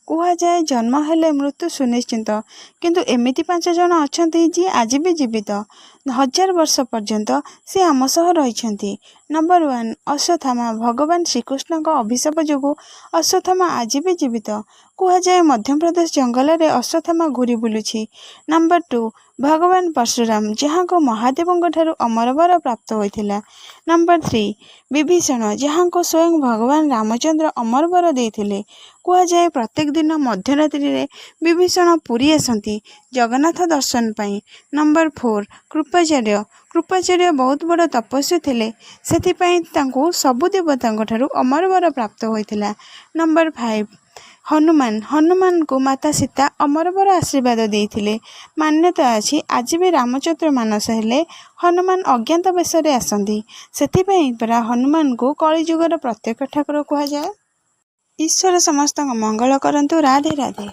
କୁହାଯାଏ ଜନ୍ମ ହେଲେ ମୃତ୍ୟୁ ସୁନିଶ୍ଚିତ, କିନ୍ତୁ ଏମିତି 5 ଜଣ ଅଛନ୍ତି ଯିଏ ଆଜି ବି ଜୀବିତ। ହଜାର ବର୍ଷ ପର୍ଯ୍ୟନ୍ତ ସେ ଆମ ସହ ରହିଛନ୍ତି। ନମ୍ବର 1, ଅଶ୍ୱତ୍ଥାମା। ଭଗବାନ ଶ୍ରୀକୃଷ୍ଣଙ୍କ ଅଭିଶାପ ଯୋଗୁଁ ଅଶ୍ୱତ୍ଥାମା ଆଜି ବି ଜୀବିତ। କୁହାଯାଏ ମଧ୍ୟପ୍ରଦେଶ ଜଙ୍ଗଲରେ ଅଶ୍ୱତ୍ଥାମା ଘୁରି ବୁଲୁଛି। ନମ୍ବର 2, ଭଗବାନ ପରଶୁରାମ, ଯାହାଙ୍କୁ ମହାଦେବଙ୍କ ଠାରୁ ଅମର ବର ପ୍ରାପ୍ତ ହୋଇଥିଲା। ନମ୍ବର 3, ବିଭୀଷଣ, ଯାହାଙ୍କୁ ସ୍ୱୟଂ ଭଗବାନ ରାମଚନ୍ଦ୍ର ଅମର ବର ଦେଇଥିଲେ। କୁହାଯାଏ ପ୍ରତ୍ୟେକ ଦିନ ମଧ୍ୟରାତ୍ରିରେ ବିଭୀଷଣ ପୁରୀ ଆସନ୍ତି ଜଗନ୍ନାଥ ଦର୍ଶନ ପାଇଁ। ନମ୍ବର 4, କୃପାଚାର୍ଯ୍ୟ। କୃପାଚାର୍ଯ୍ୟ ବହୁତ ବଡ଼ ତପସ୍ୱୀ ଥିଲେ, ସେଥିପାଇଁ ତାଙ୍କୁ ସବୁ ଦେବତାଙ୍କ ଠାରୁ ଅମର ବର ପ୍ରାପ୍ତ ହୋଇଥିଲା। ନମ୍ବର 5, ହନୁମାନ। ହନୁମାନଙ୍କୁ ମାତା ସୀତା ଅମର ବର ଆଶୀର୍ବାଦ ଦେଇଥିଲେ। ମାନ୍ୟତା ଅଛି, ଆଜି ବି ରାମଚରିତ ମାନସ ହେଲେ ହନୁମାନ ଅଜ୍ଞାତ ବେଶରେ ଆସନ୍ତି। ସେଥିପାଇଁ ପରା ହନୁମାନଙ୍କୁ କଳିଯୁଗର ପ୍ରତ୍ୟକ୍ଷ ଠାକୁର କୁହାଯାଏ। ଈଶ୍ୱର ସମସ୍ତଙ୍କ ମଙ୍ଗଳ କରନ୍ତୁ। ରାଧେ ରାଧେ।